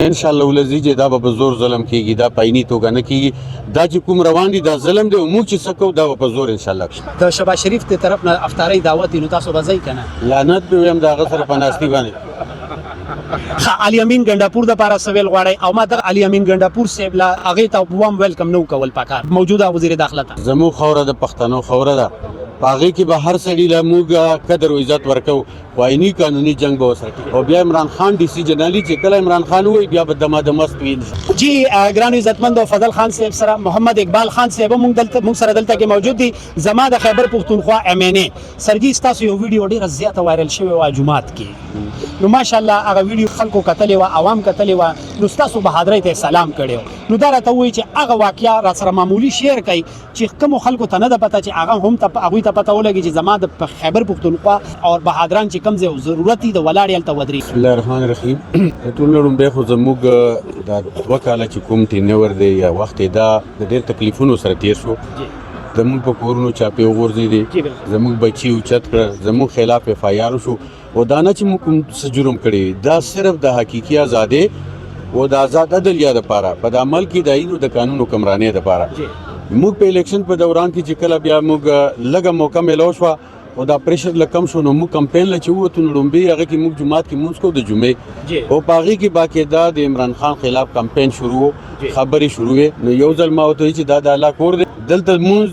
ان شاء الله ولزي چې دا به په زور ظلم کیږي، دا په عیني توګه نه کیږي. دا چې کوم روان دي، دا ظلم دی او موږ چې څه کوو، دا به په زور ان شاء الله. د شهباز شریف د طرف نه افطاري دعوت، نو تاسو به ځئ کنه؟ لعنت به ویم د هغه سره په ناستي باندې. ښه، علي امین ګنډاپور د پاره سویل غواړی او ما دغه علي امین ګنډاپور صاحب لا هغه ته وام welcome نو کول پکار موجوده وزیر داخله ته. زموږ خوره د پښتنو خوره ده، په هغې کې به هر سړي له موږ قدر او عزت ورکو، خو آئیني قانوني جنگ به وسره. او بیا عمران خان ډیسیجن الی، چې کله عمران خان وایي، بیا به دما دمست وي. جی ګران عزتمند فضل خان صاحب سره محمد اقبال خان صاحب مونږ دلته مونږ سره دلته کې موجود دي، زما د خیبر پښتونخوا MNA. سر جی، تاسو یو ویډیو ډیره زیاته وایرل شوې و جمعات کې، نو ماشاءالله هغه ویډیو خلکو کتلې و، عوام کتلې و، نو تاسو بهادرۍ ته سلام کړو. نو دا راته وایي چې هغه واقعیا را سره معمولی share کړئ چې کوم خلکو ته نه ده پته، چې هغه هم ته هغه ته پته ولګي چې زما د خیبر پښتونخوا او بهادران چې کوم ځای ضرورت دي د ولاړ هلته ودري. بسم الله الرحمن الرحیم. ټول لړم خو زموږ دا 2 کاله چې کوم tenure دی یا وخت دی، دا د ډېر تکلیفونو سره تیر شو. زموږ په کورونو چاپې وغورځېدې، زموږ بچي اوچت کړ، زموږ خلاف FIR شو. او دا نه چې موږ کوم څه جرم کړی، دا صرف د حقیقي ازادۍ او د آزاد عدلیه دپاره، په د عمل کې د آئین او د قانون حکمرانۍ دپاره. موږ په الیکشن په دوران کې چې کله بیا موږ لږه موقع ملو شوه او دا pressure لږ کم شو، نو موږ کمپاین له چې ووتو، نو لومبی هغه کې موږ جومات کې مونځ کو د جمعې او په هغې کې باقاعده د عمران خان خلاف کمپاین شروع و، خبرې شروع وې. نو یو ځل ما ورته ویل چې دا د الله کور دی، دلته مونځ،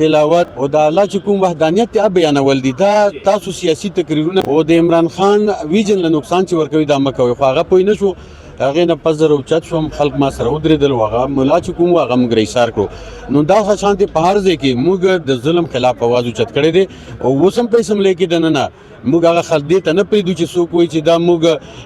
تلاوت او د الله چې کوم وحدانیت ته بیانول دي، دا تاسو سیاسي تقریرونه او د عمران خان vision له نقصان چې ورکوي، دا مه کوئ. خو هغه پوه نه شو. هغې نه پس زه راوچت شوم، خلک ما سره ودرېدل او هغه ملا چې کوم و، هغه موږ رئیسار کړو. نو دا شان دی، په هر ځای کې موږ د ظلم خلاف اواز اوچت کړی دی او اوس هم په اسمبلۍ کې دننه موږ هغه خلک دې ته نه پرېږدو چې څوک وایي چې دا موږ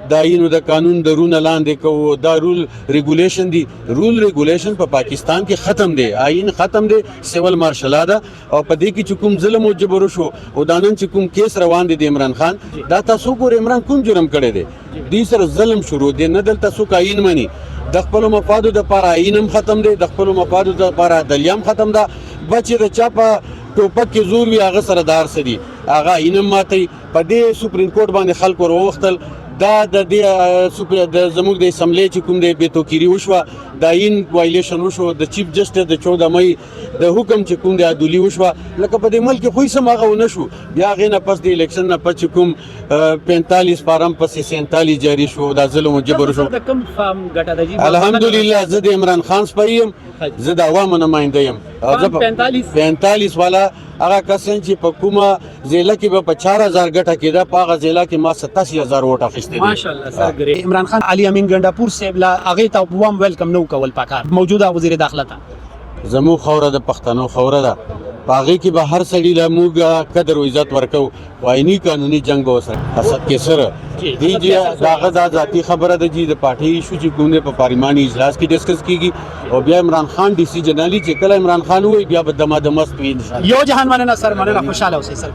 د آئین او د قانون درونه لاندې کوو، دا rule regulation دي. rule regulation په پاکستان کې ختم دی، آئین ختم دی، civil martial law ده. او په دې کې چې کوم ظلم او جبر وشو او دا نن چې کوم case روان دی د عمران خان، دا تاسو ګورئ عمران کوم جرم کړی دی؟ دې سره ظلم شروع دی. نه دلته څوک آئین مني، د خپل مفادو د پاره آئین هم ختم دی، د خپل مفادو د پاره عدلیه هم ختم ده. بچې د چا په ټوپک کې زور وي، هغه سره دار سدي، هغه آئین هم ماتوي. په دې سپریم کورټ باندې خلک وروختل. دا د دې د زموږ د اسمبلی چې کوم دی، بې توقیري وشوه، د آئین violation وشو، د چیف جسټس د 14 مئی د حکم چې کوم دی، عدولي وشوه. لکه په دې ملک کې خو یې سم هغه ونه شو. بیا هغې نه پس، د الیکشن نه پس چې کوم 45 فارم پسې 47 جاري شو، دا ظلم او جبر شو. د کوم فارم ګټه ده جی؟ الحمدلله، زه د عمران خان سپی یم، زه د عوامو نماینده یم او زه 45؟ 45 والا هغه کسان چې په کومه ضلع کې به په 4000 ګټه کېده، په هغه ضلع کې ما 87,000 ووټ اخیستی دی. ماشاءالله سر، great. Imran Khan Ali امین ګنډاپور صاحب لا هغه ته وام welcome نو کول پکار موجوده وزیر داخله ته. زموږ خوره د پښتنو خوره ده، په هغې کې به هر سړي له موږ قدر او عزت ورکو، خو آئیني قانوني جنگ به وسره. اسد قیصر دی جی، داغه دا ذاتی خبره ده جی. د پارټي issue چې کوم دی، په پارلیماني اجلاس کې discuss کیږي او بیا عمران خان ډیسیجن الی، چې کله عمران خان وایي، بیا به دما دمست وي ان شاء الله. یو جهان مننه سر، مننه، خوشاله اوسئ سر.